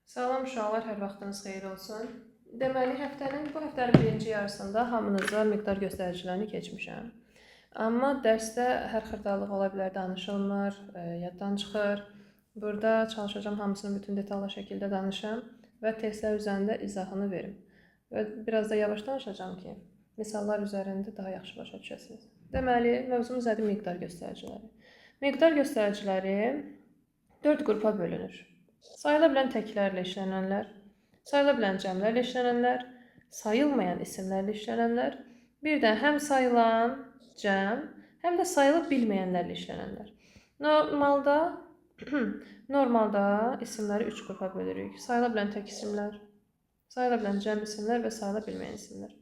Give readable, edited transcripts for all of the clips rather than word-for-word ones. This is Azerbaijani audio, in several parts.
Salam uşaqlar, hər vaxtınız xeyir olsun. Deməli, bu həftənin birinci yarısında hamınıza miqdar göstəricilərini keçmişəm. Amma dərsdə hər xırdalıq ola bilər, danışılmır, yaddan çıxır. Burada çalışacağam hamısını bütün detallı şəkildə danışım və testlər üzərində izahını verim. Və biraz da yavaş danışacağam ki, misallar üzərində daha yaxşı başa düşəsiniz. Deməli, mövzumuz nədir? Miqdar göstəriciləri. Miqdar göstəriciləri 4 qrupa bölünür. Sayıla bilən təklərlə işlənənlər, sayıla bilən cəmlərlə işlənənlər, sayılmayan isimlərlə işlənənlər, bir də həm sayılan cəm, həm də sayıla bilməyənlərlə işlənənlər. Normalda isimləri 3 qrupa bölürük. Sayıla bilən tək isimlər, sayıla bilən cəm isimlər və sayıla bilməyən isimlər.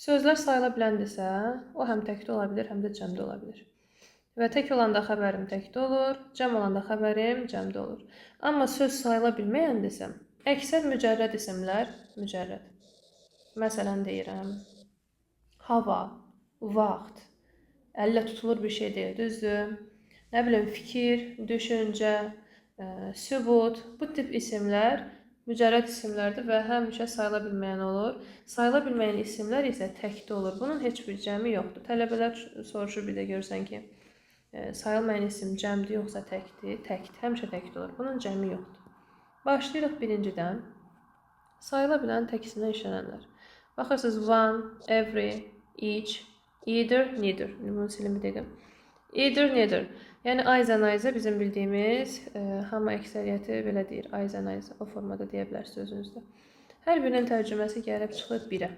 Sözlər sayıla biləndirsə, o həm təkdə ola bilər, həm də cəmdə ola bilər. Və tək olanda xəbərim təkdə olur, cəm olanda xəbərim cəmdə olur. Amma söz sayıla bilməyəndirsə, əksər mücərrəd isimlər mücərrəd. Məsələn deyirəm, hava, vaxt, əllə tutulur bir şey deyil, düzdür? Nə bilim, fikir, düşüncə, sübut, bu tip isimlər mücərrəd isimlərdir və həmişə sayıla bilməyən olur. Sayıla bilməyən isimlər isə təkdə olur. Bunun heç bir cəmi yoxdur. Tələbələr soruşur bir də görürsən ki, sayılmayan isim cəmdir yoxsa təkdir? Təkdir, həmişə təkdə olur. Bunun cəmi yoxdur. Başlayırıq birincidən. Sayıla bilən tək isimdən işlənənlər. Baxırsınız, one, every, each, either, neither. İndi bunu silim bir dəqiqə. Either, neither. Yəni either, neither bizim bildiyimiz, hamı əksəriyyəti belə deyir. Either, neither. O formada deyə bilərsiniz özünüzdə. Hər birinin tərcüməsi gəlib çıxır birə.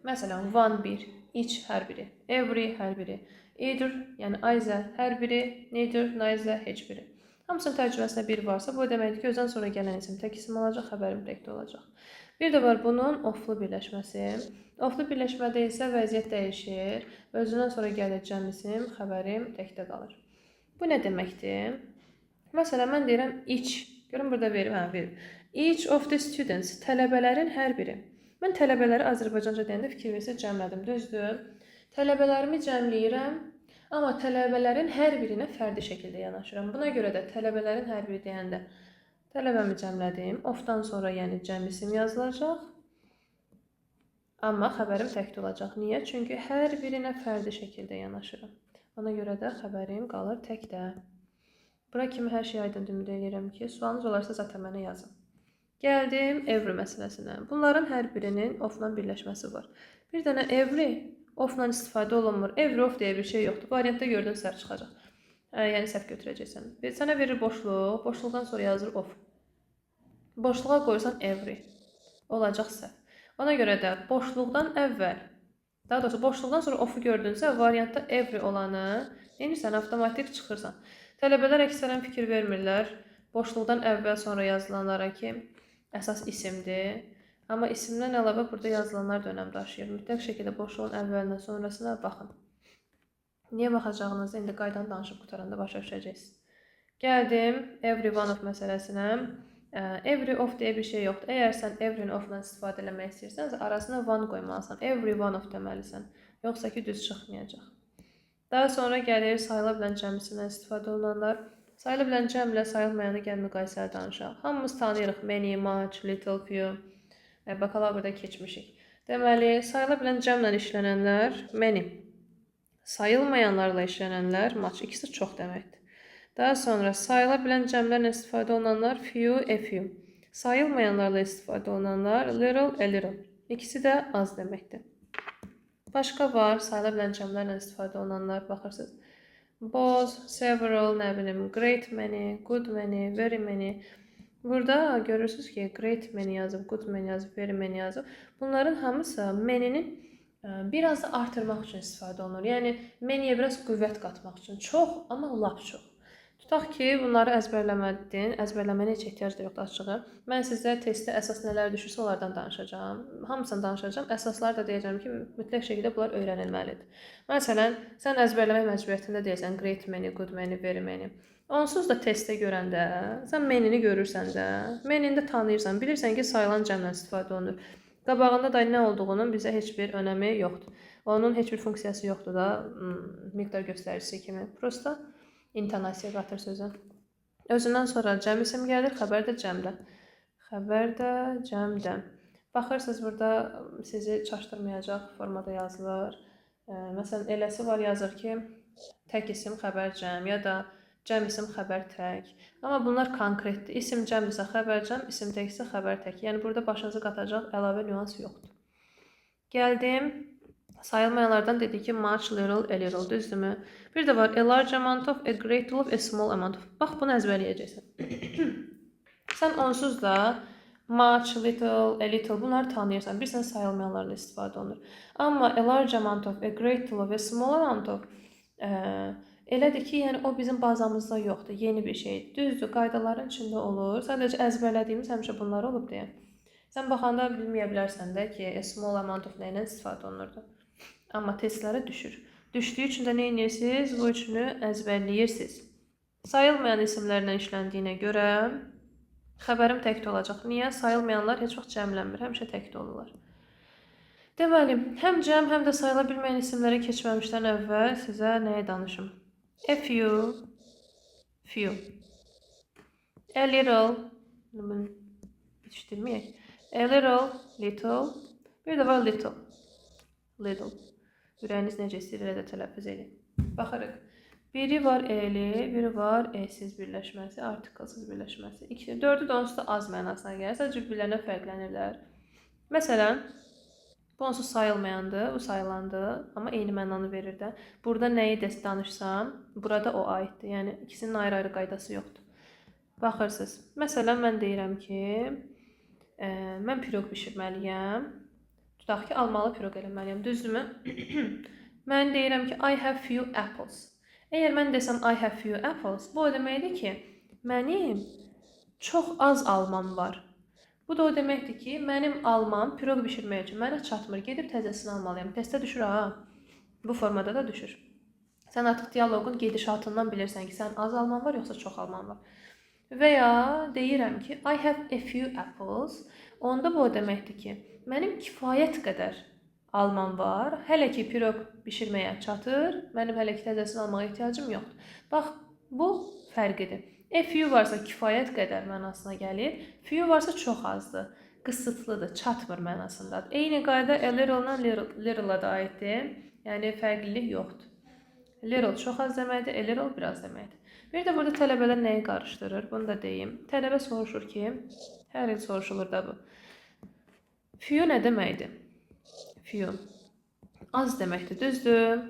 Məsələn, one bir, each hər biri, every hər biri, either, yəni either hər biri, neither, neither heç biri. Hamısının tərcüməsinə bir varsa, bu deməkdir ki, özdən sonra gələn isim tək isim olacaq, xəbərim təkdə olacaq. Bir də var bunun of-lu birləşməsi. Of-lu birləşmədə isə vəziyyət dəyişir. Özündən sonra gəlir cəm isim, xəbərim təkdə qalır. Bu nə deməkdir? Məsələn, mən deyirəm each. Görün burada verib, hə, verib. Each of the students, tələbələrin hər biri. Mən tələbələri Azərbaycanca deyəndə fikir versə cəmlədim, düzdür? Tələbələrimi cəmləyirəm, amma tələbələrin hər birinə fərdi şəkildə yanaşıram. Buna görə də tələbələrin hər biri deyəndə tələbəmi cəmlədim. Of-dan sonra yəni cəm isim yazılacaq. Amma xəbərim təkdə olacaq. Niyə? Çünki hər birinə fərdi şəkildə yanaşıram. Ona görə də xəbərim qalır təkdə. Bura kimi hər şey aydındır, ümid edirəm ki, sualınız olarsa zaten mənə yazın. Gəldim every məsələsinə. Bunların hər birinin of-la birləşməsi var. Bir dənə every of-la istifadə olunmur. Every of deyə bir şey yoxdur. Variantda gördün səhv çıxacaq. Yəni səhv götürəcəksən. Bir sənə verir boşluq, boşluqdan sonra yazır of. Boşluğa qoyursan every. Olacaq səhv. Ona görə də boşluqdan əvvəl, daha doğrusu boşluqdan sonra of-u gördünsə, variantda every olanı neyirsən, avtomatik çıxırsan. Tələbələr əksərən fikir vermirlər. Boşluqdan əvvəl sonra yazılanlara ki, əsas isimdir. Amma isimdən əlavə burada yazılanlar da önəm daşıyır. Mütləq şəkildə boşluğun əvvəlinə, sonrasına baxın. Niyə baxacağınızı indi qaydanı danışıb qutaranda başa düşəcəksiniz. Gəldim every one of məsələsinə. Every of deyə bir şey yoxdur. Əgər sən every of-la istifadə eləmək istəyirsənsə, arasına one qoymalısan. Every one of deməlisən. Yoxsa ki, düz çıxmayacaq. Daha sonra gəlir sayıla bilən cəm isimdən istifadə olunanlar. Sayıla bilən cəmlə sayılmayanı gəl müqayisəli danışaq. Hamımız tanıyırıq many, much, little, few. Bakalavrda keçmişik. Deməli, sayıla bilən cəmlə işlənənlər many. Sayılmayanlarla işlənənlər much. İkisi çox deməkdir. Daha sonra sayıla bilən cəmlərlə istifadə olunanlar few, a few. Sayılmayanlarla istifadə olunanlar little, a little. İkisi də az deməkdir. Başqa var sayıla bilən cəmlərlə istifadə olunanlar, baxırsınız. Both, several, nə bilim, great many, good many, very many. Burada görürsünüz ki, great many yazıb, good many yazıb, very many yazıb. Bunların hamısı many-nin biraz da artırmaq üçün istifadə olunur. Yəni many-yə biraz qüvvət qatmaq üçün. Çox, amma lap çox. Tutaq ki, bunları əzbərləmədin, əzbərləməyə heç ehtiyac da yoxdur açığı. Mən sizə testdə əsas nələr düşürsə onlardan danışacağam. Hamısını danışacağam. Əsasları da deyəcəm ki, mütləq şəkildə bunlar öyrənilməlidir. Məsələn, sən əzbərləmək məcburiyyətində deyilsən great many, good many, very many. Onsuz da testdə görəndə, sən many-ni görürsən də, many-ni də tanıyırsan, bilirsən ki, sayılan cəmlə istifadə olunur. Qabağında da nə olduğunun bizə heç bir önəmi yoxdur. Onun heç bir funksiyası yoxdur da miqdar göstəricisi kimi. Prosta intonasiya qatır sözə. Özündən sonra cəm isim gəlir, xəbər də cəmdə. Xəbər də cəmdə. Baxırsınız, burada sizi çaşdırmayacaq formada yazılır. Məsələn, eləsi var, yazır ki, tək isim xəbər cəm ya da cəm isim xəbər tək. Amma bunlar konkretdir. İsim cəmdirsə xəbər cəm, isim təksə xəbər tək. Yəni, burada başınızı qatacaq əlavə nüans yoxdur. Gəldim. Sayılmayanlardan dedik ki, much, little, a little, düzdürmü? Bir də var a large amount of, a great deal of, a small amount of. Bax, bunu əzbərləyəcəksən. Sən onsuz da much, little, a little bunları tanıyırsan. Bilirsən, sayılmayanlardan istifadə olunur. Amma a large amount of, a great deal of, a small amount of elədir ki, yəni o bizim bazamızda yoxdur. Yeni bir şeydir. Düzdür, qaydaların içində olur. Sadəcə əzbərlədiyimiz həmişə bunlar olub deyə. Sən baxanda bilməyə bilərsən də ki, a small amount of nə ilə istifadə olunurdu. Amma testlərə düşür. Düşdüyü üçün də nə edirsiniz? Bu üçünü əzbərləyirsiniz. Sayılmayan isimlərlə işləndiyinə görə xəbərim təkdə olacaq. Niyə? Sayılmayanlar heç vaxt cəmlənmir. Həmişə təkdə olurlar. Deməli, həm cəm, həm də sayıla bilməyən isimlərə keçməmişdən əvvəl sizə nəyi danışım? A few, few. A little, bunu bitişdirməyək. A little, little. Bir də var little, little. Ürəyiniz necə istəyir, elə də tələffüz edin. Baxırıq. Biri var eli, biri var e-siz birləşməsi, artiklsız birləşməsi. İki, dördü də onsuz da az mənasına gəlir. Sadəcə bir-birlərinə fərqlənirlər. Məsələn, bu onsuz sayılmayandır, bu sayılandır, amma eyni mənanı verir də. Burada nəyi də danışsam, burada o aiddir. Yəni, ikisinin ayrı-ayrı qaydası yoxdur. Baxırsınız. Məsələn, mən deyirəm ki, mən piroq bişirməliyəm. Tutaq ki, almalı piroq eləməliyəm. Düzdürmü? Mən deyirəm ki, I have few apples. Əgər mən desəm I have few apples, bu o deməkdir ki, mənim çox az almam var. Bu da o deməkdir ki, mənim almam piroq bişirmək üçün mənə çatmır. Gedib təzəsini almalıyam. Testə düşür ha. Bu formada da düşür. Sən artıq dialoqun gedişatından bilirsən ki, sən az alman var, yoxsa çox alman var. Və ya deyirəm ki, I have a few apples. Onda bu o deməkdir ki, mənim kifayət qədər almam var. Hələ ki piroq bişirməyə çatır. Mənim hələ ki təzəsini almağa ehtiyacım yoxdur. Bax, bu fərqidir. A few varsa kifayət qədər mənasına gəlir. Few varsa çox azdır, qısıtlıdır, çatmır mənasındadır. Eyni qayda a little-la little-a da aiddir. Yəni fərqlilik yoxdur. Little çox az deməkdir, a little biraz deməkdir. Bir də burada tələbələr nəyi qarışdırır? Bunu da deyim. Tələbə soruşur ki, hər il soruşulur da bu. Few nə deməkdir? Few. Az deməkdir, düzdür?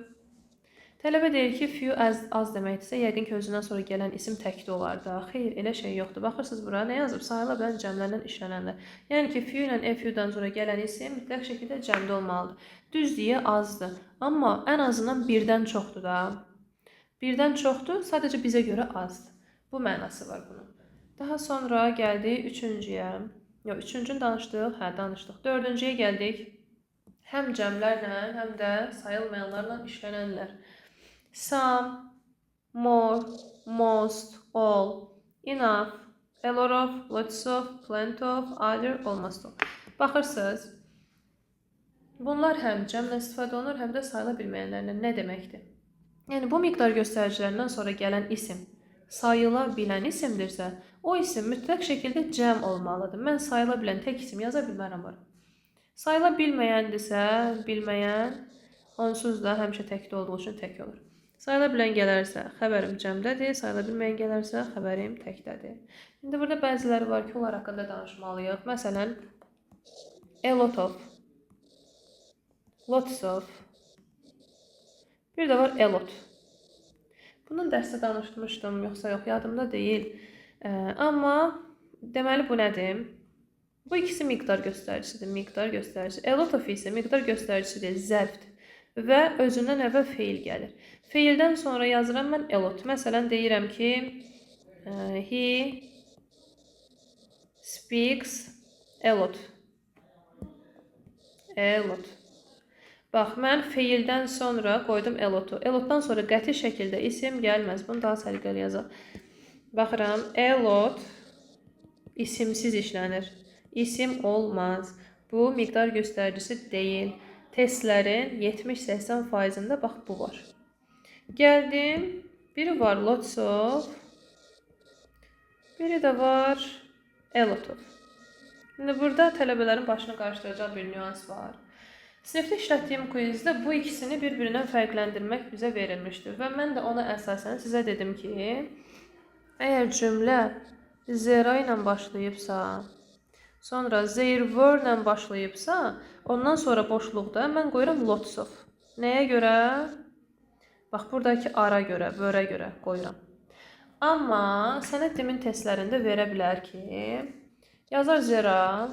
Tələbə deyir ki, few az deməkdirsə, yəqin ki, özündən sonra gələn isim təkdə olar da. Xeyr, elə şey yoxdur. Baxırsınız bura nə yazıb? Sayıla bilən cəmlərlə işlənəndə. Yəni ki, few ilə a few-dan sonra gələn isim mütləq şəkildə cəmdə olmalıdır. Düz deyə azdır. Amma ən azından birdən çoxdur da. Birdən çoxdur, sadəcə bizə görə azdır. Bu mənası var bunun. Daha sonra gəldik üçüncüyə. Yox, üçüncünü danışdıq. Hə, danışdıq. Dördüncüyə gəldik. Həm cəmlərlə, həm də sayılmayanlarla işlənənlər. Some, more, most, all, enough, a lot of, lots of, plenty of, other, almost all. Baxırsınız, bunlar həm cəmlə istifadə olunur, həm də sayıla bilməyənlərlə. Nə deməkdir? Yəni, bu miqdar göstəricilərindən sonra gələn isim sayıla bilən isimdirsə, o isim mütləq şəkildə cəm olmalıdır. Mən sayıla bilən tək isim yaza bilmərəm ora. Sayıla bilməyəndirsə, bilməyən onsuz da həmişə təkdə olduğu üçün tək olur. Sayıla bilən gələrsə, xəbərim cəmdədir. Sayıla bilməyən gələrsə, xəbərim təkdədir. İndi burada bəziləri var ki, onlar haqqında danışmalıyıq. Məsələn, a lot of, lots of, bir də var a lot. Bunun dərsdə danışmışdım, yoxsa yox, yadımda deyil. Amma deməli bu nədir? Bu ikisi miqdar göstəricisidir. Miqdar göstəricisi. A lot of isə miqdar göstəricisi deyil, zərfdir. Və özündən əvvəl feil gəlir. Feildən sonra yazıram mən a lot. Məsələn, deyirəm ki, he speaks a lot. A lot. Bax, mən feildən sonra qoydum a lotu. A lotdan sonra qəti şəkildə isim gəlməz. Bunu daha səliqəli yazaq. Baxıram, a lot isimsiz işlənir. İsim olmaz. Bu miqdar göstəricisi deyil. Testlərin 70-80 faizində bax bu var. Gəldim. Biri var lots of. Biri də var a lot of. İndi burada tələbələrin başını qarışdıracaq bir nüans var. Sinifdə işlətdiyim quizdə bu ikisini bir-birindən fərqləndirmək bizə verilmişdir və mən də ona əsasən sizə dedim ki, əgər cümlə zera ilə başlayıbsa, sonra there were ilə başlayıbsa, ondan sonra boşluqda mən qoyuram lots of. Nəyə görə? Bax, buradakı ara görə, were-ə görə qoyuram. Amma sənə DİM-in testlərində verə bilər ki, yazar zera,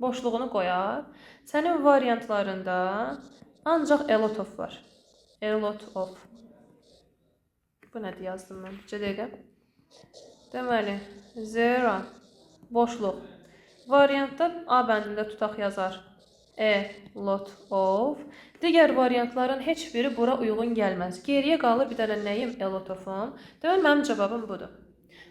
boşluğunu qoyar. Sənin variantlarında ancaq a lot of var. A lot of. Bu nədir yazdım mən? Bir dəqiqə. Deməli, zera, boşluq. Variantda A bəndində tutaq yazar. A lot of. Digər variantların heç biri bura uyğun gəlməz. Geriyə qalır bir dənə nəyim? A lot of-um. Deməli, mənim cavabım budur.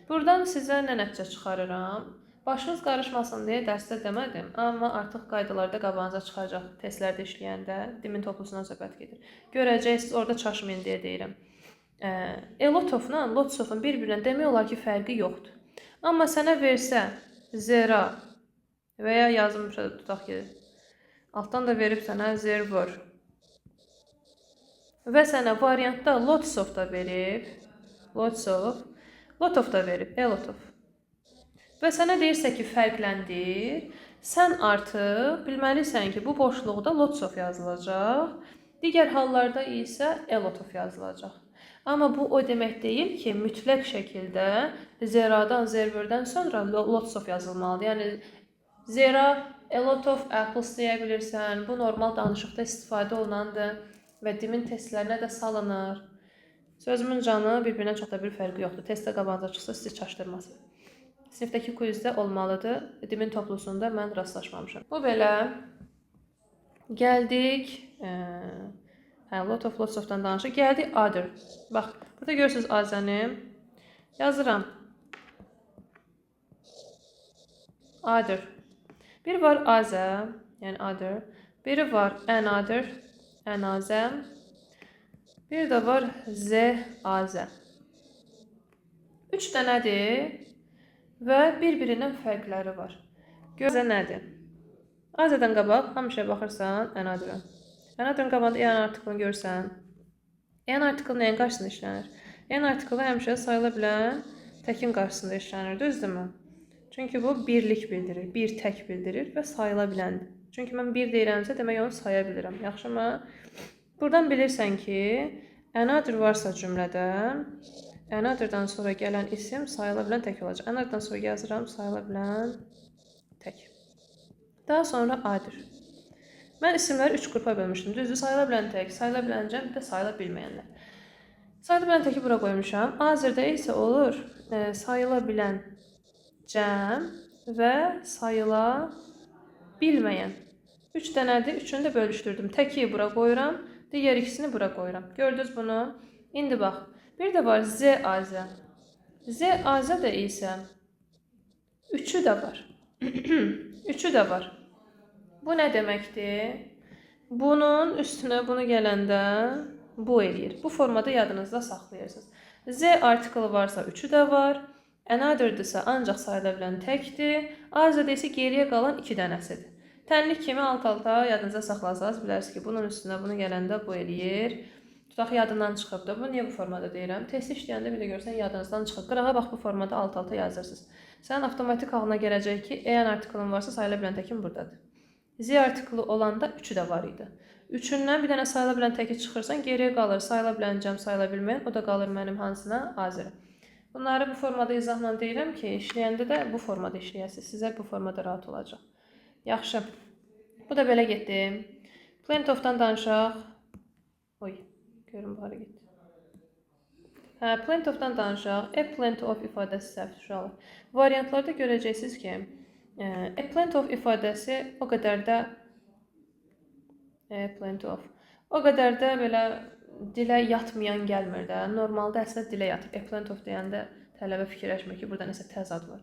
Buradan sizə nə nəticə çıxarıram? Başınız qarışmasın deyə dərsdə demədim, amma artıq qaydalarda qabağınıza çıxacaq testlərdə işləyəndə DİM-in toplusundan söhbət gedir. Görəcəksiniz, orada çaşmayın deyə deyirəm. A lot of-la lots of-un bir-birindən demək olar ki, fərqi yoxdur. Amma sənə versə zera və ya yazmışa tutaq ki, altdan da verib sənə there were və sənə variantda lots of da verib, lots of, lot of da verib, a lot of. Və sənə deyirsə ki, fərqləndir, sən artıq bilməlisən ki, bu boşluqda lots of yazılacaq, digər hallarda isə a lot of yazılacaq. Amma bu o demək deyil ki, mütləq şəkildə zeradan, there were-dən sonra lots of yazılmalıdır. Yəni, zera, a lot of apples deyə bilirsən, bu normal danışıqda istifadə olunandır və DİM-in testlərinə də salınır. Sözümün canı bir-birindən çox da bir fərqi yoxdur. Testdə qabağınıza çıxsa sizi çaşdırmasın. Sinifdəki quizdə olmalıdır. DİM-in toplusunda mən rastlaşmamışam. Bu belə. Gəldik. Lot of, lots of-dan danışıq. Gəldik other. Bax, burada görürsünüz azəni. Yazıram. Other. Bir var azə, yəni other. Biri var another, anazə. Bir də var z, azə. 3 dənədir. Və bir-birindən fərqləri var. Gözə nədir? Azədən qabaq həmişə baxırsan another-a. Another-ın qabağında an artiklını görsən. An artiklı nəyin qarşısında işlənir? An artiklı həmişə sayıla bilən təkin qarşısında işlənir, düzdürmü? Çünki bu birlik bildirir, bir tək bildirir və sayıla biləndir. Çünki mən bir deyirəmsə, demək onu saya bilirəm. Yaxşımı? Buradan bilirsən ki, another varsa cümlədə, another-dan sonra gələn isim sayıla bilən tək olacaq. Another-dan sonra yazıram sayıla bilən tək. Daha sonra other. Mən isimləri 3 qrupa bölmüşdüm. Düzdür, sayıla bilən tək, sayıla bilən cəm, bir də sayıla bilməyənlər. Sayıla bilən təki bura qoymuşam. Other-da isə olur sayıla bilən cəm və sayıla bilməyən. 3 dənədir, üçünü də bölüşdürdüm. Təki bura qoyuram, digər ikisini bura qoyuram. Gördünüz bunu? İndi bax. Bir də var Z, A, Z. Z, A, Z də isə üçü də var. Üçü də var. Bu nə deməkdir? Bunun üstünə bunu gələndə bu eləyir. Bu formada yadınızda saxlayırsınız. Z artiklı varsa üçü də var. Another-dırsa ancaq sayıla bilən təkdir. A, Z-də isə geriyə qalan 2 dənəsidir. Tənlik kimi alt-alta yadınıza saxlasanız bilərsiniz ki, bunun üstünə bunu gələndə bu eləyir. Tutaq yadından çıxıb da. Bu niyə bu formada deyirəm? Test işləyəndə bir də görsən yadınızdan çıxır. Qırağa bax bu formada alt-alta yazırsınız. Sənin avtomatik ağlına gələcək ki, an artiklın varsa sayıla bilən təkin buradadır. Z artiklı olanda üçü də var idi. Üçündən bir dənə sayıla bilən təki çıxırsan, geriyə qalır sayıla bilən cəm, sayıla bilməyən, o da qalır mənim hansına? Azərə. Bunları bu formada izahla deyirəm ki, işləyəndə də bu formada işləyəsiniz. Sizə bu formada rahat olacaq. Yaxşı. Bu da belə getdi. Plenty of-dan danışaq. Oy, görün bu hara getdi. Hə, plenty of-dan danışaq. A plenty of ifadəsi səhv uşaqlar. Variantlarda görəcəksiniz ki, a plenty of ifadəsi o qədər də a plenty of o qədər də belə dilə yatmayan gəlmir də. Normalda əslində dilə yatır. A plenty of deyəndə tələbə fikirləşmir ki, burada nəsə təzad var.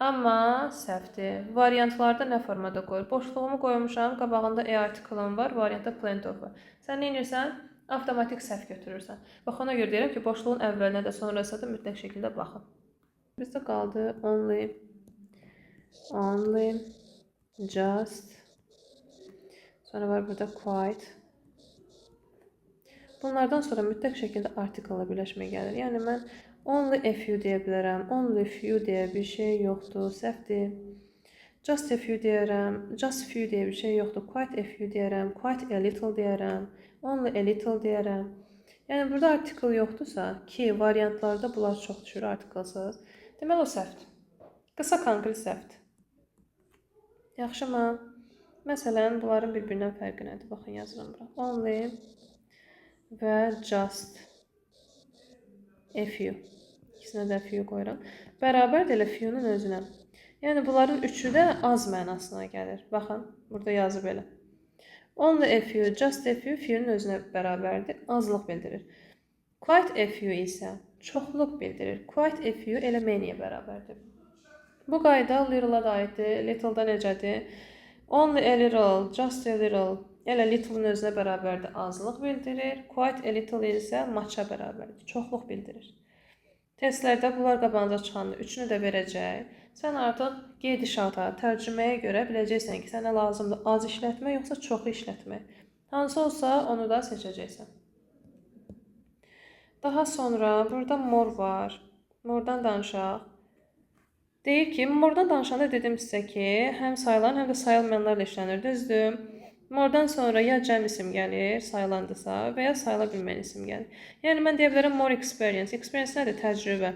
Amma səhvdir. Variantlarda nə formada qoyur? Boşluğumu qoymuşam, qabağında a artiklım var, variantda plenty of var. Sən nə edirsən? Avtomatik səhv götürürsən. Bax, ona görə deyirəm ki, boşluğun əvvəlinə də, sonrasına da mütləq şəkildə baxın. Bizdə qaldı only, only, just, sonra var burada quite. Bunlardan sonra mütləq şəkildə article birləşmə gəlir. Yəni mən only a few deyə bilərəm, only few deyə bir şey yoxdur, səhvdir. Just a few deyərəm, just few deyə bir şey yoxdur, quite a few deyərəm, quite a little deyərəm, only a little deyərəm. Yəni burada article yoxdursa, ki variantlarda bunlar çox düşür articlesız, deməli o səhvdir. Qısa konkret səhvdir. Yaxşımı? Məsələn, bunların bir-birindən fərqi nədir? Baxın, yazıram bura. Only və just a few. İkisinə də few qoyuram. Bərabər də elə few-nun özünə. Yəni bunların üçü də az mənasına gəlir. Baxın, burada yazıb elə. Only a few, just a few, few-nun özünə bərabərdir. Azlıq bildirir. Quite a few isə çoxluq bildirir. Quite a few elə many-yə bərabərdir. Bu qayda little-a da aiddir. Little-da necədir? Only a little, just a little, elə little-ın özünə bərabərdir. Azlıq bildirir. Quite a little isə much-a bərabərdir. Çoxluq bildirir. Testlərdə bunlar qabağınıza çıxanda üçünü də verəcək. Sən artıq gedişata, tərcüməyə görə biləcəksən ki, sənə lazımdır az işlətmək yoxsa çoxu işlətmək. Hansı olsa onu da seçəcəksən. Daha sonra burada more var. More-dan danışaq. Deyir ki, more-dan danışanda dedim sizə ki, həm sayılan, həm də sayılmayanlarla işlənir, düzdür? More-dan sonra ya cəm isim gəlir, sayılandısa, və ya sayıla bilməyən isim gəlir. Yəni, mən deyə bilərəm more experience. Experience nədir? Təcrübə.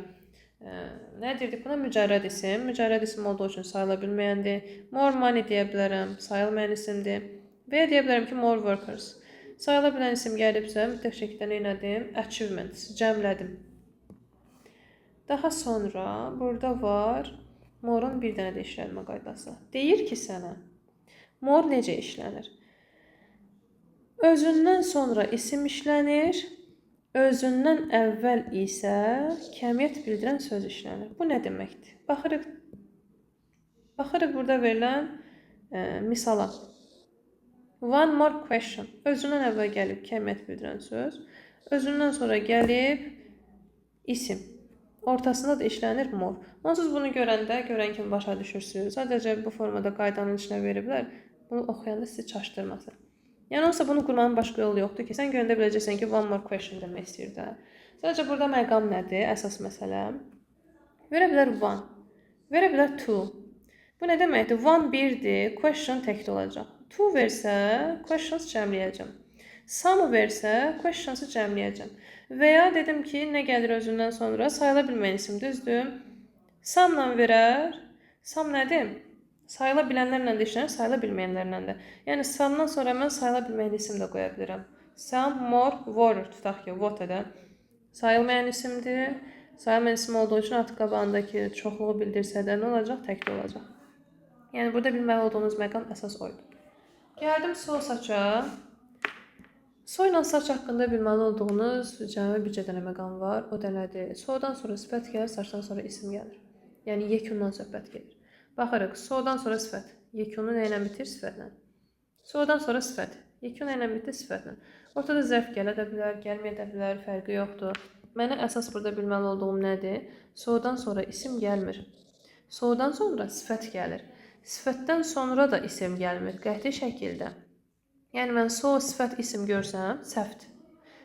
Nə deyirdik buna? Mücərrəd isim. Mücərrəd isim olduğu üçün sayıla bilməyəndir. More money deyə bilərəm, sayılmayan isimdir. Və ya deyə bilərəm ki, more workers. Sayıla bilən isim gəlibsə, mütləq şəkildə nə elədim? Achievements, cəmlədim. Daha sonra burada var more-un bir dənə də işlənmə qaydası. Deyir ki sənə, more necə işlənir? Özündən sonra isim işlənir, özündən əvvəl isə kəmiyyət bildirən söz işlənir. Bu nə deməkdir? Baxırıq burada verilən misala. One more question. Özündən əvvəl gəlib kəmiyyət bildirən söz, özündən sonra gəlib isim. Ortasında da işlənir more. Onsuz bunu görəndə, görən kimi başa düşürsünüz. Sadəcə bu formada qaydanın içinə veriblər. Bunu oxuyanda sizi çaşdırmasın. Yəni, onsuz bunu qurmanın başqa yolu yoxdur ki, sən görəndə biləcəksən ki, one more question demək istəyir də. Sadəcə burada məqam nədir? Əsas məsələ. Verə bilər one, verə bilər two. Bu nə deməkdir? One birdir, question təkdə olacaq. Two versə, questions cəmləyəcəm. Some versə, questions'ı cəmləyəcəm. Və ya dedim ki, nə gəlir özündən sonra? Sayıla bilməyən isim, düzdür? Some-la verər. Some nədir? Sayıla bilənlərlə də işlənir, sayıla bilməyənlərlə də. Yəni, some-dan sonra mən sayıla bilməyən isim də qoya bilirəm. Some more water, tutaq ki, water-da. Sayılmayan isimdir. Sayılmayan isim olduğu üçün artıq qabağındakı çoxluğu bildirsə də nə olacaq? Təkli olacaq. Yəni, burada bilməli olduğunuz məqam əsas oydu. Gəldim so such-a. So ilə such haqqında bilməli olduğunuz cəmi bircə dənə məqam var. O da nədir? So-dan sonra sifət gəlir, such-dan sonra isim gəlir. Yəni, yekundan söhbət gedir. Baxırıq, so-dan sonra sifət. Yekunu nə ilə bitir? Sifətlə. So-dan sonra sifət. Yekun nə ilə bitir? Sifətlə. Ortada zərf gələ də bilər, gəlməyə də bilər, fərqi yoxdur. Mənə əsas burada bilməli olduğum nədir? So-dan sonra isim gəlmir. So-dan sonra sifət gəlir. Sifətdən sonra da isim gəlmir, qəti şəkildə. Yəni, mən so sifət isim görsəm, səhvdir.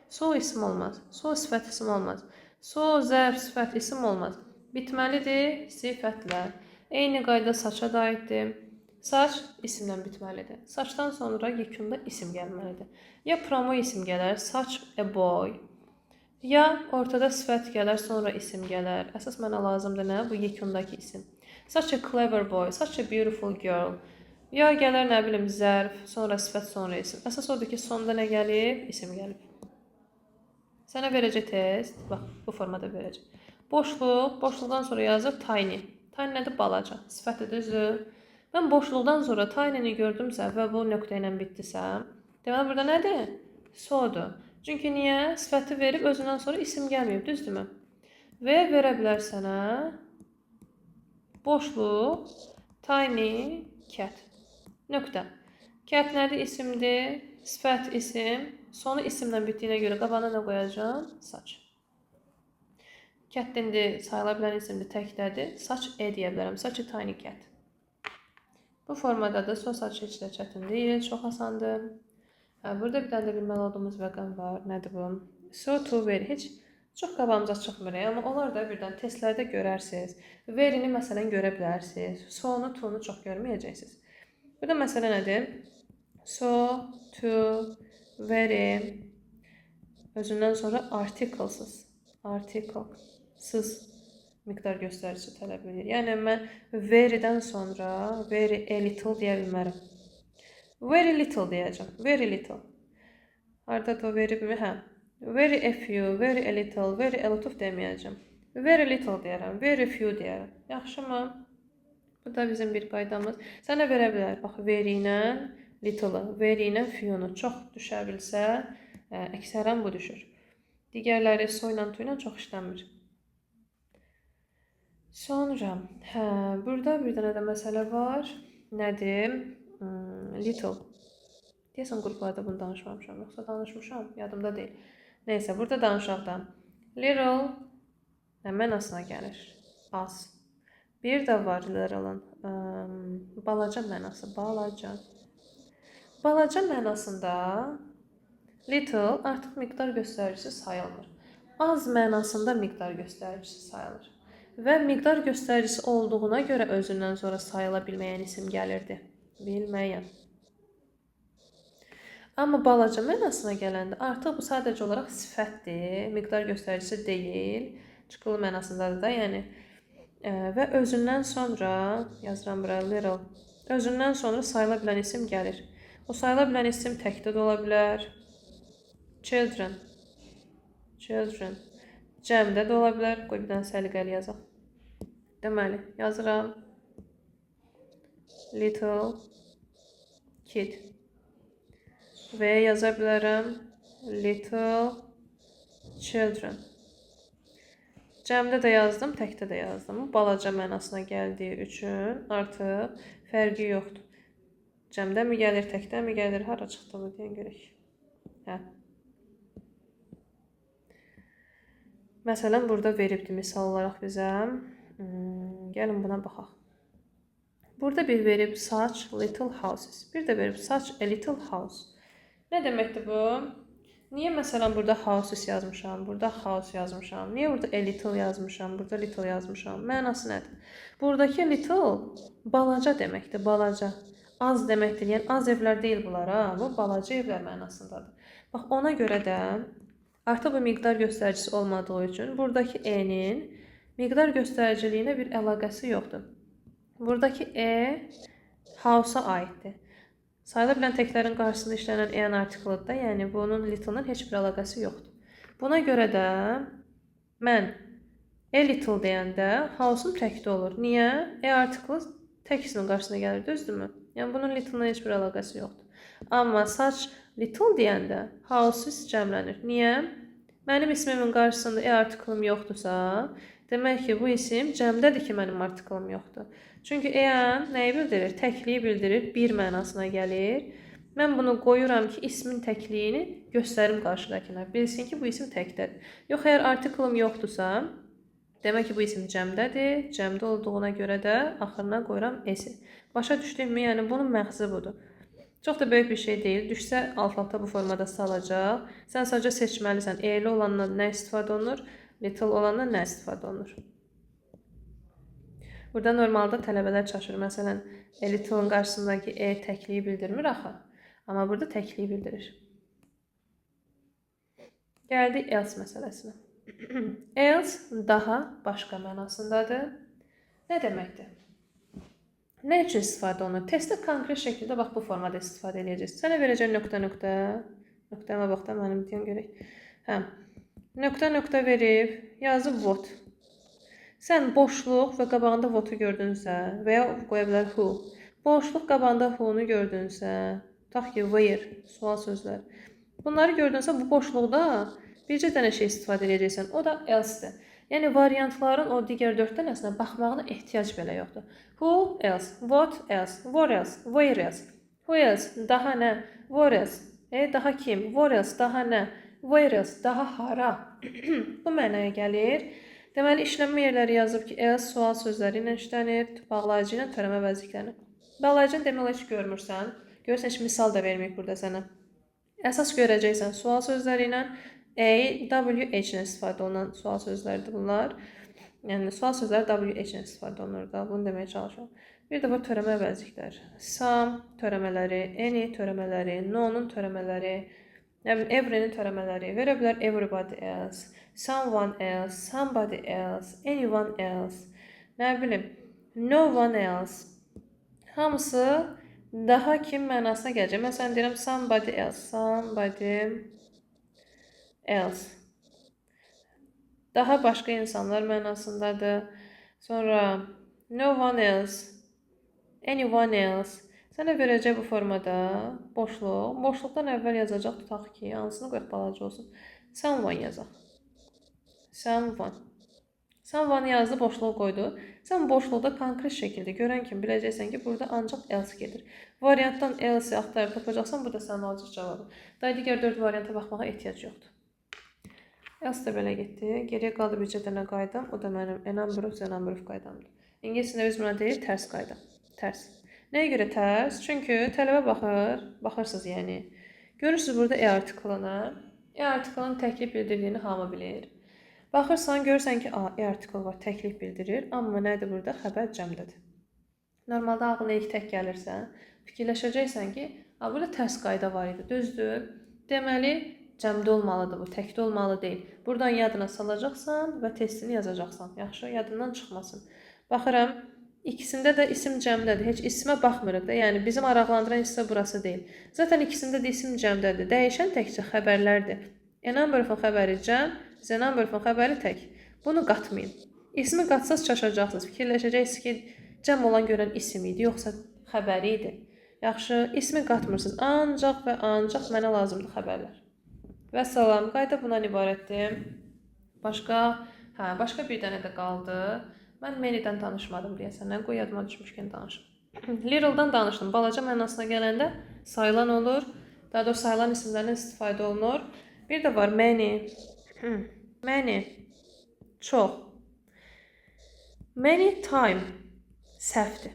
So isim olmaz, so sifət isim olmaz. So zərf sifət isim olmaz. Bitməlidir sifətlə. Eyni qayda such-a da aiddir. Such isimlə bitməlidir. Such-dan sonra yekunda isim gəlməlidir. Ya promo isim gələr, such a boy. Ya ortada sifət gələr, sonra isim gələr. Əsas mənə lazımdır nə? Bu yekundakı isim. Such a clever boy, such a beautiful girl. Ya gələr, nə bilim, zərf, sonra sifət, sonra isim. Əsas odur ki, sonda nə gəlib? İsim gəlib. Sənə verəcək test. Bax, bu formada verəcək. Boşluq, boşluqdan sonra yazır tiny. Tiny nədir? Balaca. Sifəti düzdür. Mən boşluqdan sonra tiny-ni gördümsə və bu nöqtə ilə bitdisə, deməli burada nədir? So-dur. Çünki niyə? Sifəti verib özündən sonra isim gəlməyib, düzdürmü? Və verə bilər sənə boşluq, tiny cat. Nöqtə. Cat nədir? İsimdir. Sifət isim. Sonu isimlə bitdiyinə görə qabağına nə qoyacağam? Such. Cat indi sayıla bilən isimdir, təkdədir. Such a deyə bilərəm. Such a tiny cat. Bu formadadır. So such heç də çətin deyil, çox asandır. Burada bir dənə də bilməli olduğumuz rəqəm var. Nədir bu? So, to, very. Heç çox qabağımıza çıxmır, amma onlar da birdən testlərdə görərsiniz. Very'ni məsələn görə bilərsiniz. So-nu, to-nu çox görməyəcəksiniz. Burada məsələ nədir? So, to, very özündən sonra articlesız, articlesız miqdar göstəricisi tələb edir. Yəni mən very'dən sonra very a little deyə bilmərəm. Very little deyəcəm. Very little. Hardadır o very mi? Hə. Very a few, very a little, very a lot of deməyəcəm. Very little deyərəm, very few deyərəm. Yaxşımı? Bu da bizim bir qaydamız. Sənə verə bilər. Bax, very ilə little-ı, very ilə few-nu çox düşə bilsə, əksərən bu düşür. Digərləri so ilə to ilə çox işlənmir. Sonra, hə, burada bir dənə də məsələ var. Nədir? Little. Deyəsən qruplarda bunu danışmamışam, yoxsa danışmışam, yadımda deyil. Neysə, burada danışaq da. Little nə mənasına gəlir? Az. Bir də var little'ın balaca mənası, balaca. Balaca mənasında little artıq miqdar göstəricisi sayılmır. Az mənasında miqdar göstəricisi sayılır. Və miqdar göstəricisi olduğuna görə özündən sonra sayıla bilməyən isim gəlirdi. Bilməyən. Amma balaca mənasına gələndə artıq bu sadəcə olaraq sifətdir, miqdar göstəricisi deyil. Çıxılı mənasındadır da, yəni. Və özündən sonra, yazıram bura little, özündən sonra sayıla bilən isim gəlir. O sayıla bilən isim təkdə də ola bilər. Children, children. Cəmdə də ola bilər. Qoy bir dənə səliqəli yazaq. Deməli, yazıram. Little kid. Və yaza bilərəm little children. Cəmdə də yazdım, təkdə də yazdım. Balaca mənasına gəldiyi üçün artıq fərqi yoxdur. Cəmdə mi gəlir, təkdə mi gəlir, hara çıxdı bu deyən görək. Hə. Məsələn, burada veribdi misal olaraq bizə. Gəlin buna baxaq. Burada bir verib such little houses. Bir də verib such a little house. Nə deməkdir bu? Niyə məsələn burada houses yazmışam, burada house yazmışam? Niyə burada a little yazmışam, burada little yazmışam? Mənası nədir? Buradakı little balaca deməkdir, balaca. Az deməkdir. Yəni az evlər deyil bunlar, ha. Bu balaca evlər mənasındadır. Bax ona görə də artıq bu miqdar göstəricisi olmadığı üçün buradakı e-nin miqdar göstəriciliyinə bir əlaqəsi yoxdur. Buradakı e house-a aiddir. Sayıla bilən təklərin qarşısında işlənən e artiklıdır da, yəni bunun little-ın heç bir əlaqəsi yoxdur. Buna görə də mən a little deyəndə house-um təkdə olur. Niyə? E artiklı tək ismin qarşısına gəlir, düzdürmü? Yəni bunun little-la heç bir əlaqəsi yoxdur. Amma such little deyəndə houses cəmlənir. Niyə? Mənim ismimin qarşısında e artiklım yoxdursa, demək ki, bu isim cəmdədir ki, mənim artiklım yoxdur. Çünki e nəyi bildirir? Təkliyi bildirir, bir mənasına gəlir. Mən bunu qoyuram ki, ismin təkliyini göstərim qarşıdakına. Bilsin ki, bu isim təkdədir. Yox, əgər artiklım yoxdursa, demək ki, bu isim cəmdədir. Cəmdə olduğuna görə də axırına qoyuram s-i. Başa düşdünmü? Yəni, bunun məğzi budur. Çox da böyük bir şey deyil. Düşsə alt-alta bu formada salacaq. Sən sadəcə seçməlisən. E-li olandan nə istifadə olunur? Little olandan nə istifadə olunur? Burada normalda tələbələr çaşır. Məsələn, little-ın qarşısındakı e təkliyi bildirmir axı. Amma burada təkliyi bildirir. Gəldik else məsələsinə. Else daha başqa mənasındadır. Nə deməkdir? Nə üçün istifadə olunur? Testdə konkret şəkildə bax bu formada istifadə edəcəksiniz. Sənə verəcəm nöqtə nöqtə. Nöqtəmə bax da mənim deyəm görək. Hə. Nöqtə nöqtə verib yazıb what. Sən boşluq və qabağında what-u gördünsə və ya qoya bilər who. Boşluq qabağında who-nu gördünsə, tutaq ki where, sual sözlər. Bunları gördünsə bu boşluqda bircə dənə şey istifadə edəcəksən. O da else-dir. Yəni variantların o digər 4 dənəsinə baxmağına ehtiyac belə yoxdur. Who else, what else, what else, where else, who else, daha nə, what else. Daha kim? What else? Daha nə? Where else? Daha hara? Bu mənaya gəlir. Deməli, işlənmə yerləri yazıb ki, else sual sözləri ilə işlənir, bağlayıcı ilə törəmə vəzifələrini. Bağlayıcını demək olar heç görmürsən. Görürsən, heç misal da verməyib burada sənə. Əsas görəcəksən sual sözləri ilə A, W, H ilə istifadə olunan sual sözləridir bunlar. Yəni, sual sözləri W, H ilə istifadə olunur da. Bunu deməyə çalışıram. Bir də bu törəmə vəzifələr. Some törəmələri, any törəmələri, no-nun törəmələri, nə bilim, every-nin törəmələri, verə bilər everybody else, someone else, somebody else, anyone else, nə bilim, no one else. Hamısı daha kim mənasına gələcək. Məsələn, deyirəm somebody else, somebody else. Daha başqa insanlar mənasındadır. Sonra no one else, anyone else. Sənə verəcək bu formada boşluq. Boşluqdan əvvəl yazacaq, tutaq ki, hansını qoyaq balaca olsun. Someone yazaq. Someone. Someone yazdı, boşluğu qoydu. Sən boşluqda konkret şəkildə görən kimi biləcəksən ki, burada ancaq else gedir. Variantdan else axtarıb tapacaqsan, bu da sənin olacaq cavabı. Daha digər 4 varianta baxmağa ehtiyac yoxdur. Else də belə getdi. Geriyə qaldı bircə dənə qaydam. O da mənim a number of, the number of qaydamdır. İngiliscədə biz buna deyirik tərs qayda. Tərs. Nəyə görə tərs? Çünki tələbə baxır, baxırsınız yəni. Görürsünüz burada e artiklını. E artiklının təklif bildirdiyini hamı bilir. Baxırsan, görürsən ki, a, e artikl var, təklif bildirir. Amma nədir burada? Xəbər cəmdədir. Normalda ağlına ilk tək gəlirsə, fikirləşəcəksən ki, a, burada tərs qayda var idi, düzdür? Deməli, cəmdə olmalıdır bu, təkdə olmalı deyil. Buradan yadına salacaqsan və testini yazacaqsan. Yaxşı, yadından çıxmasın. Baxıram, ikisində də isim cəmdədir. Heç ismə baxmırıq da. Yəni, bizim araqlandıran hissə burası deyil. Zaten ikisində də isim cəmdədir. Dəyişən təkcə xəbərlərdir. A number of-un xəbəri cəm, the number of-un xəbəri tək. Bunu qatmayın. İsmi qatsaz çaşacaqsınız. Fikirləşəcəksiniz ki, cəm olan görən isim idi, yoxsa xəbəri idi. Yaxşı, ismi qatmırsınız. Ancaq və ancaq mənə lazımdır xəbərlər. Vəssalam, qayda bundan ibarətdir. Başqa bir dənə də qaldı. Mən many-dən danışmadım deyəsən. Qoy yadıma düşmüşkən danışım. Little-dan danışdım. Balaca mənasına gələndə sayılan olur. Daha doğrusu sayılan isimlərdən istifadə olunur. Bir də var many. Many. Çox. Many time. Səhvdir.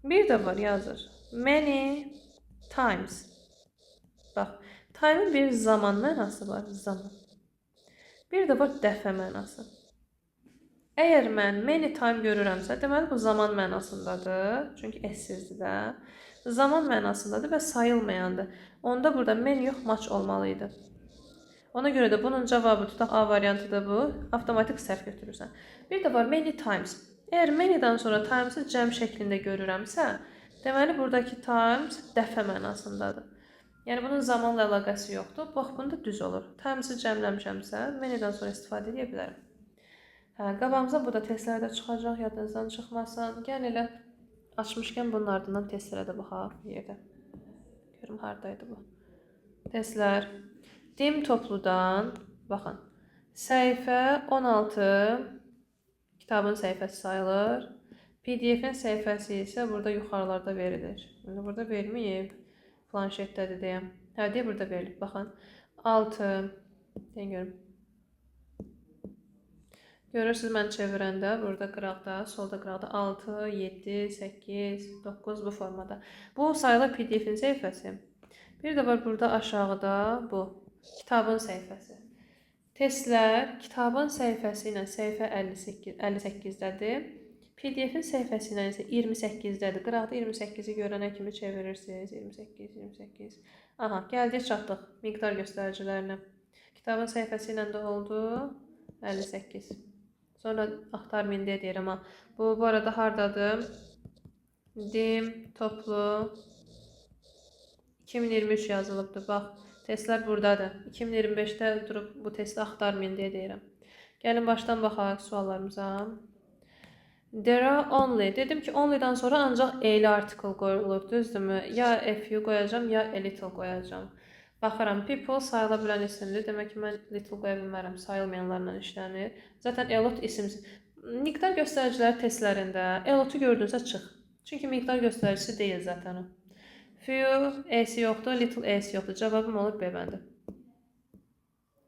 Bir də var yazır. Many times. Bax, time'ın bir zaman mənası var. Zaman. Bir də var dəfə mənası. Əgər mən many time görürəmsə, deməli bu zaman mənasındadır. Çünki s-sizdir də. Zaman mənasındadır və sayılmayandır. Onda burada many yox, much olmalı idi. Ona görə də bunun cavabı tutaq A variantıdır bu. Avtomatik səhv götürürsən. Bir də var many times. Əgər many-dən sonra times-ı cəm şəklində görürəmsə, deməli buradakı times dəfə mənasındadır. Yəni bunun zamanla əlaqəsi yoxdur. Bax, bunda düz olur. Times-ı cəmləmişəmsə, many-dən sonra istifadə edə bilərəm. Hə, qabağımıza bu da testlərdə çıxacaq, yadınızdan çıxmasın. Gəlin elə açmışkən bunun ardından testlərə də baxaq bir yerdə. Görüm haradaydı bu. Testlər. Dim topludan, baxın, səhifə 16 kitabın səhifəsi sayılır. PDF-in səhifəsi isə burada yuxarılarda verilir. İndi burada verməyib, planşetdədir deyəm. Hə, deyə burada verilib, baxın. 6, deyən görüm. Görürsünüz, mən çevirəndə burada qıraqda, solda qıraqda 6, 7, 8, 9 bu formada. Bu sayılır PDF-in səhifəsi. Bir də var burada aşağıda bu kitabın səhifəsi. Testlər kitabın səhifəsi ilə səhifə 58-dədir. PDF-in səhifəsi ilə isə 28-dədir. Qıraqda 28-i görənə kimi çevirirsiniz. 28, 28. Aha, gəldik, çatdıq miqdar göstəricilərinə. Kitabın səhifəsi ilə də oldu 58. Sonra axtarmayın deyə deyirəm. Ha. Bu arada hardadır? Dim, toplu 2023 yazılıbdır. Bax, testlər buradadır. 2025-də durub bu testi axtarmayın deyə deyirəm. Gəlin başdan baxaq suallarımıza. There are only. Dedim ki, only'dan sonra ancaq a article qoyulur, düzdürmü? Ya a few qoyacağam, ya a little qoyacağam. Baxıram, people sayıla bilən isimdir. Demək ki, mən little qoya bilmərəm, sayılmayanlarla işlənir. Zaten a lot isim. Miqdar göstəriciləri testlərində a lot'u gördünsə çıx. Çünki miqdar göstəricisi deyil zaten o. Few S yoxdur, little S yoxdur. Cavabım olur B bəndi.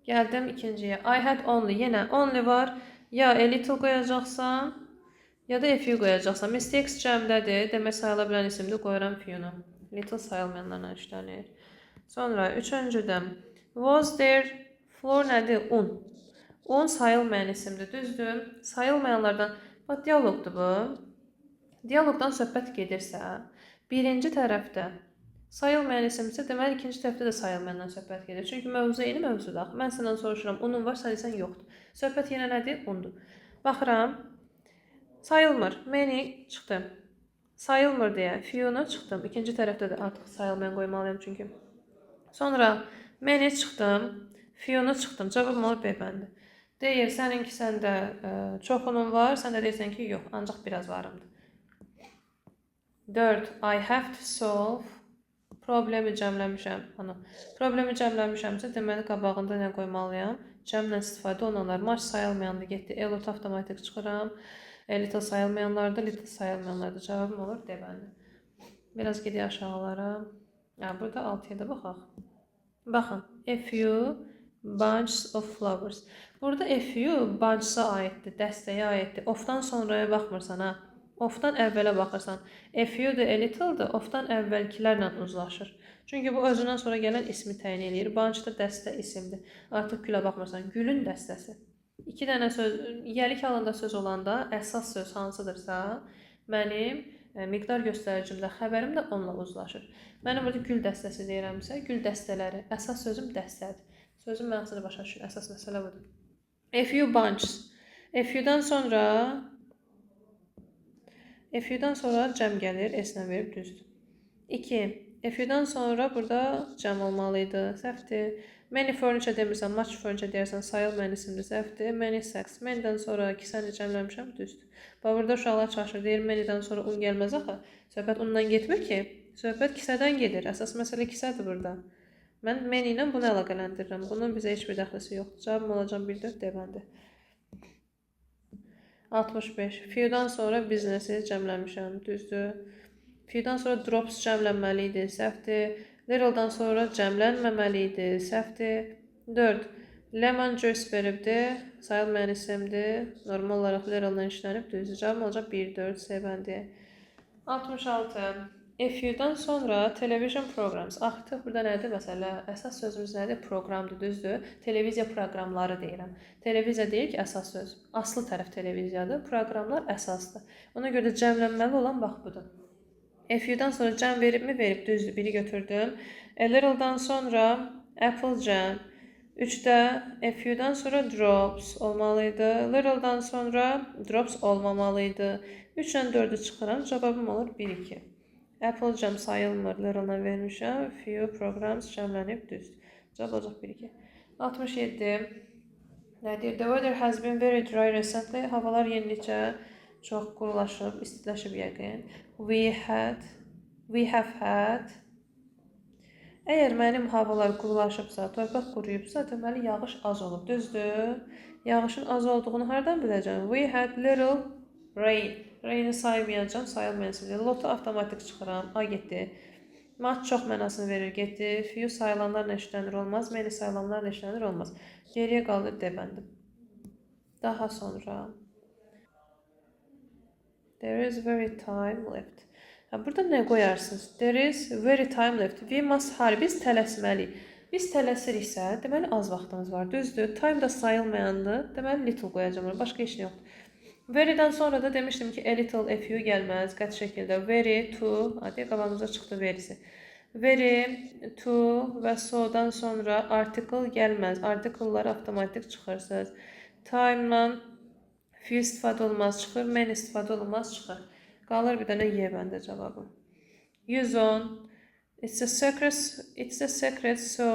Gəldim ikinciyə. I had only. Yenə only var. Ya a little qoyacaqsan, ya da a few qoyacaqsan. Mistakes cəmdədir. Demək sayıla bilən isimdir. Qoyuram few-nu. Little sayılmayanlarla işlənir. Sonra üçüncüdə was there flour nədir? Un. Un sayılmayan isimdir. Düzdür? Sayılmayanlardan bax dialoqdur bu. Dialoqdan söhbət gedirsə, birinci tərəfdə sayılmayan isimsə, deməli ikinci tərəfdə də sayılmayandan söhbət gedir. Çünki mövzu eyni mövzudur axı. Mən səndən soruşuram, unun var, sən deyirsən yoxdur. Söhbət yenə nədir? Undur. Baxıram, sayılmır. Many çıxdı. Sayılmır deyə few-nu çıxdım. İkinci tərəfdə də artıq sayılmayan qoymalıyam çünki. Sonra many çıxdım, few-nu çıxdım. Cavabım olur B bəndi. Deyir, səninki səndə çox unun var, sən də deyirsən ki, yox, ancaq biraz varımdır. 4. I have to solve problemi cəmləmişəm. Ana, problemi cəmləmişəmsə, deməli qabağında nə qoymalıyam? Cəmlə istifadə olunanlar. Much sayılmayandı getdi. A lot avtomatik çıxıram. A little sayılmayanlarda, little sayılmayanlarda cavabım olur D bəndi. Biraz gedək aşağılara. Ha, burada 6-ya da baxaq. Baxın, a few bunches of flowers. Burada a few bunches'a aiddir, dəstəyə aiddir. Of-dan sonraya baxmırsan ha. Of-dan əvvələ baxırsan. A few-dur, a little-dır, of-dan əvvəlkilərlə uzlaşır. Çünki bu özündən sonra gələn ismi təyin eləyir. Bunch da dəstə isimdir. Artıq gülə baxmırsan. Gülün dəstəsi. İki dənə söz, yiyəlik halında söz olanda əsas söz hansıdırsa, mənim miqdar göstəricimdə xəbərim də onunla uzlaşır. Mənim burada gül dəstəsi deyirəmsə, gül dəstələri, əsas sözüm dəstədir. Sözün mənasını başa düşün. Əsas məsələ budur. A few bunches. A few-dan sonra A few-dan sonra cəm gəlir, S-lə verib düzdür. 2. A few-dan sonra burada cəm olmalı idi. Səhvdir. Many furniture demirsən, much furniture deyərsən, sayılmayan isimdir, səhvdir. Many sacks. Many-dən sonra kisəni cəmləmişəm, düzdür. Bax, burada uşaqlar çaşır, deyir, many-dən sonra un gəlməz axı. Söhbət undan getmir ki. Söhbət kisədən gedir. Əsas məsələ kisədir burada. Mən many ilə bunu əlaqələndirirəm. Bunun bizə heç bir dəxlisi yoxdur. Cavabım olacaq 1-4 D bəndi. 65. Few-dan sonra business-i cəmləmişəm, düzdür. Few-dan sonra drops cəmlənməli idi, səhvdir. Little-dan sonra cəmlənməməli idi, səhvdir. 4. Lemon juice veribdir, sayılmayan isimdir. Normal olaraq little-dan işlənib, düzdür. Cavabım olacaq 1, 4, C bəndi. 66. A few-dan sonra television programs. Artıq burada nədir məsələ? Əsas sözümüz nədir? Proqramdır, düzdür? Televiziya proqramları deyirəm. Televiziya deyil ki, əsas söz. Aslı tərəf televiziyadır. Proqramlar əsasdır. Ona görə də cəmlənməli olan bax budur. A few-dan sonra cəm veribmi? Verib, düzdür. Biri götürdüm. A little-dan sonra apple jam. 3-də a few-dan sonra drops olmalıydı. Little-dan sonra drops olmamalıydı. 3 ilə 4-ü çıxıram. Cavabım olur 1-2. Apple jam sayılmır. Little-dan vermişəm. Few programs cəmlənib, düzdür. Cavab olacaq 1-2. 67. Nə deyir? The weather has been very dry recently. Havalar yenilikcə çox qurulaşıb, istiləşib yəqin. We have had. Əgər mənim havalar qurulaşıbsa, torpaq quruyubsa, deməli yağış az olub, düzdür? Yağışın az olduğunu hardan biləcəm? We had little rain. Rain-i saymayacağam, sayılmayan isimdir. Lot-u avtomatik çıxıram. A getdi. Much çox mənasını verir, getdi. Few sayılanlarla işlənir olmaz. Many sayılanlarla işlənir olmaz. Geriyə qalır D bəndi. Daha sonra there is very time left. Ha, burada nə qoyarsınız? There is very time left. We must hurry. Biz tələsməliyik. Biz tələsiriksə, deməli az vaxtımız var. Düzdür. Time da sayılmayandır. Deməli little qoyacağam. Başqa heç nə yoxdur. Very'dən sonra da demişdim ki, a little, a few gəlməz. Qəti şəkildə very, too, hadi qabağımıza çıxdı very'si. Very, too və so'dan sonra article gəlməz. Article'lar avtomatik çıxırsınız. Time-la few istifadə olunmaz, çıxır. Many istifadə olunmaz, çıxır. Qalır bir dənə Y bəndə cavabım. 110. It's a secret, it's a secret so.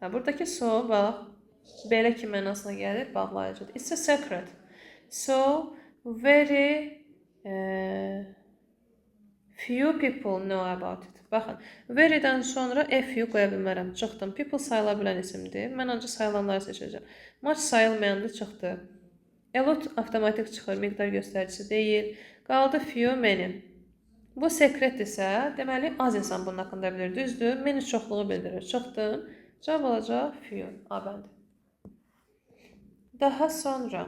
Ha, buradakı so bax belə ki mənasına gəlir, bağlayıcıdır. It's a secret. So very few people know about it. Baxın, very'dən sonra a few qoya bilmərəm. Çıxdım. People sayıla bilən isimdir. Mən ancaq sayılanları seçəcəm. Much sayılmayandır, çıxdı. A lot avtomatik çıxır, miqdar göstəricisi deyil. Qaldı few, many. Bu sekretdirsə, deməli az insan bunun haqqında bilir. Düzdür? Many çoxluğu bildirir. Çıxdım. Cavab olacaq few. A bəndi. Daha sonra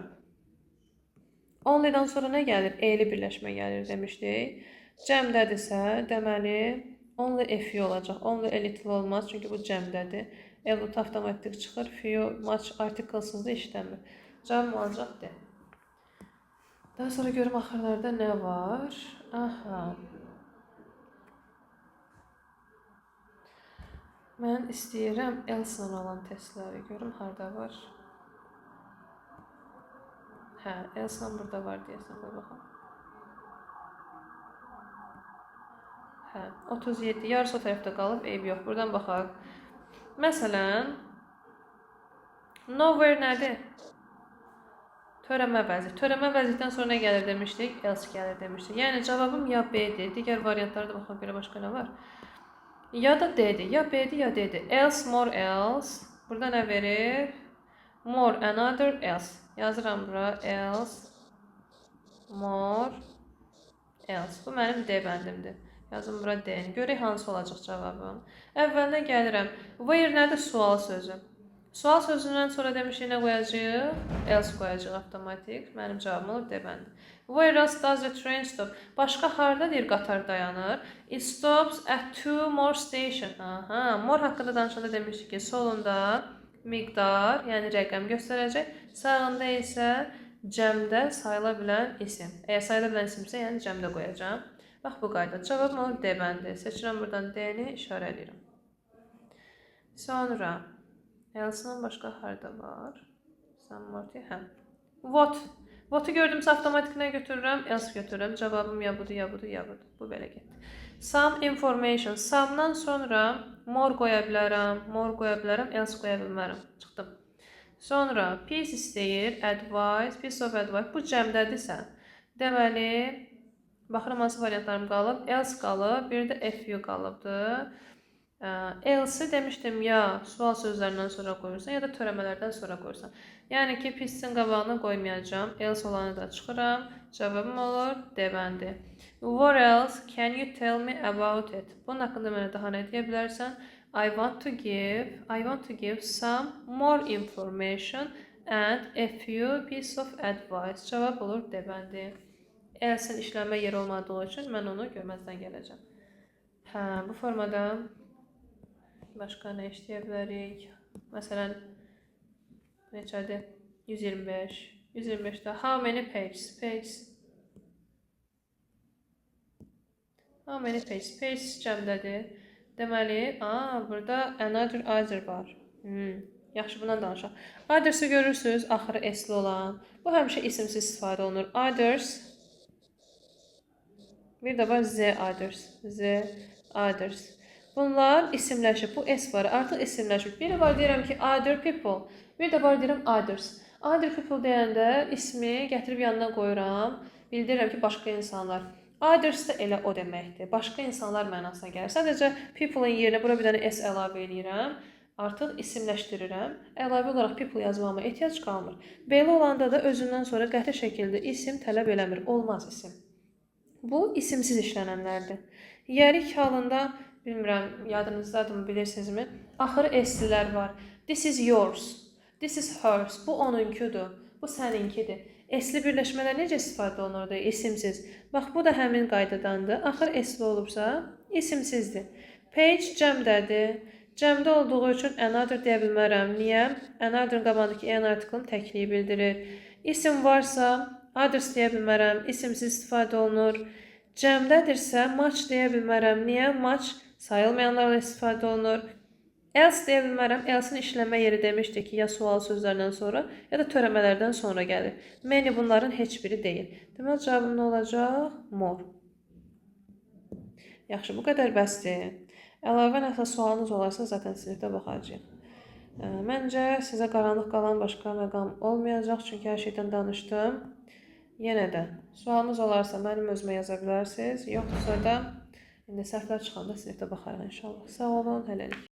only'dan sonra nə gəlir? E-li birləşmə gəlir demişdik. Cəmdədirsə, deməli only a few olacaq. Only a little olmaz, çünki bu cəmdədir. A lot avtomatik çıxır. Few, much articlesızda işləmir. Cavab olacaq D. Daha sonra görüm axırlarda nə var? Aha. Mən istəyirəm else-la olan testləri. Görüm harda var. Hə, else-la burada var deyəsən. Qoy baxım. Hə, 37. Yarısı o tərəfdə qalıb, eyb yox. Buradan baxaq. Məsələn, nowhere nədir? Törəmə vəzi. Törəmə vəziyyətdən sonra nə gəlir demişdik? Else gəlir demişdik. Yəni cavabım ya B-dir. Digər variantlara da baxaq görə başqa nə var? Ya da D-dir. Ya B-dir, ya D-dir. Else, more else. Burada nə verir? More, another, else. Yazıram bura. Else, more, else. Bu mənim D bəndimdir. Yazım bura D-ni. Görək hansı olacaq cavabım. Əvvəlinə gəlirəm. Where nədir? Sual sözü. Sual sözündən sonra demişik nə qoyacağıq? Else qoyacağıq avtomatik. Mənim cavabım olur D bəndi. Where else does the train stop? Başqa harda deyir qatar dayanır? It stops at two more station. Aha, more haqqında danışanda demişdik ki, solunda miqdar, yəni rəqəm göstərəcək. Sağında isə cəmdə sayıla bilən isim. Əgər sayıla bilən isimsə, yəni cəmdə qoyacağam. Bax bu qayda. Cavabım olur D bəndi. Seçirəm buradan D-ni, işarə edirəm. Sonra else-dan başqa harda var? Some more, hə. What? What-ı gördümsə avtomatik nə götürürəm? Else götürürəm. Cavabım ya budur, ya budur, ya budur. Bu belə getdi. Some information. Some-dan sonra more qoya bilərəm, more qoya bilərəm, else qoya bilmərəm. Çıxdım. Sonra piece istəyir, advice, piece of advice. Bu cəmdədirsə, deməli, baxıram hansı variantlarım qalıb. Else qalıb, bir də few qalıbdır. Else demişdim ya sual sözlərindən sonra qoyursan, ya da törəmələrdən sonra qoyursan. Yəni ki, piece'in qabağına qoymayacağam. Else olanı da çıxıram. Cavabım olur D bəndi. What else can you tell me about it? Bunun haqqında mənə daha nə deyə bilərsən? I want to give some more information and a few piece of advice. Cavab olur D bəndi. Else-in işlənmə yeri olmadığı üçün mən onu görməzdən gələcəm. Hə, bu formada başqa nə işləyə bilərik? Məsələn, neçədir? 125. 125-də how many pages? Pages. How many pages? Pages cəmdədir. Deməli, burada another other var. Yaxşı, bundan danışaq. Others-ı görürsünüz, axırı S-li olan. Bu həmişə isimsiz istifadə olunur. Others. Bir də var Z others. Z others. Bunlar isimləşib. Bu S var, artıq isimləşib. Biri var deyirəm ki, other people. Bir də var deyirəm others. Other people deyəndə ismi gətirib yanına qoyuram. Bildirirəm ki, başqa insanlar. Others da elə o deməkdir. Başqa insanlar mənasına gəlir. Sadəcə people-ın yerinə bura bir dənə S əlavə eləyirəm. Artıq isimləşdirirəm. Əlavə olaraq people yazmağıma ehtiyac qalmır. Belə olanda da özündən sonra qəti şəkildə isim tələb eləmir. Olmaz isim. Bu isimsiz işlənənlərdir. Yərik halında, bilmirəm, yadınızdadırmı, bilirsinizmi? Axırı S-lilər var. This is yours. This is hers. Bu onunkudur. Bu səninkidir. S-li birləşmələr necə istifadə olunurdu? İsimsiz. Bax, bu da həmin qaydadandır. Axır S-li olubsa, isimsizdir. Page cəmdədir. Cəmdə olduğu üçün another deyə bilmərəm. Niyə? Another-ın qabağındakı n artiklın təkliyi bildirir. İsim varsa, others deyə bilmərəm. İsimsiz istifadə olunur. Cəmdədirsə, much deyə bilmərəm. Niyə? Much sayılmayanlarla istifadə olunur. Else deyə bilmərəm. Else-in işlənmə yeri demişdik ki, ya sual sözlərindən sonra, ya da törəmələrdən sonra gəlir. Many bunların heç biri deyil. Deməli, cavabım nə olacaq? More. Yaxşı, bu qədər bəsdir. Əlavə nəsə sualınız olarsa, zaten sinifdə baxacağıq. Məncə, sizə qaranlıq qalan başqa məqam olmayacaq, çünki hər şeydən danışdım. Yenə də sualınız olarsa mənim özümə yaza bilərsiniz. Yoxdursa da indi səhvlər çıxanda sinifdə baxarıq inşallah. Sağ olun, hələlik.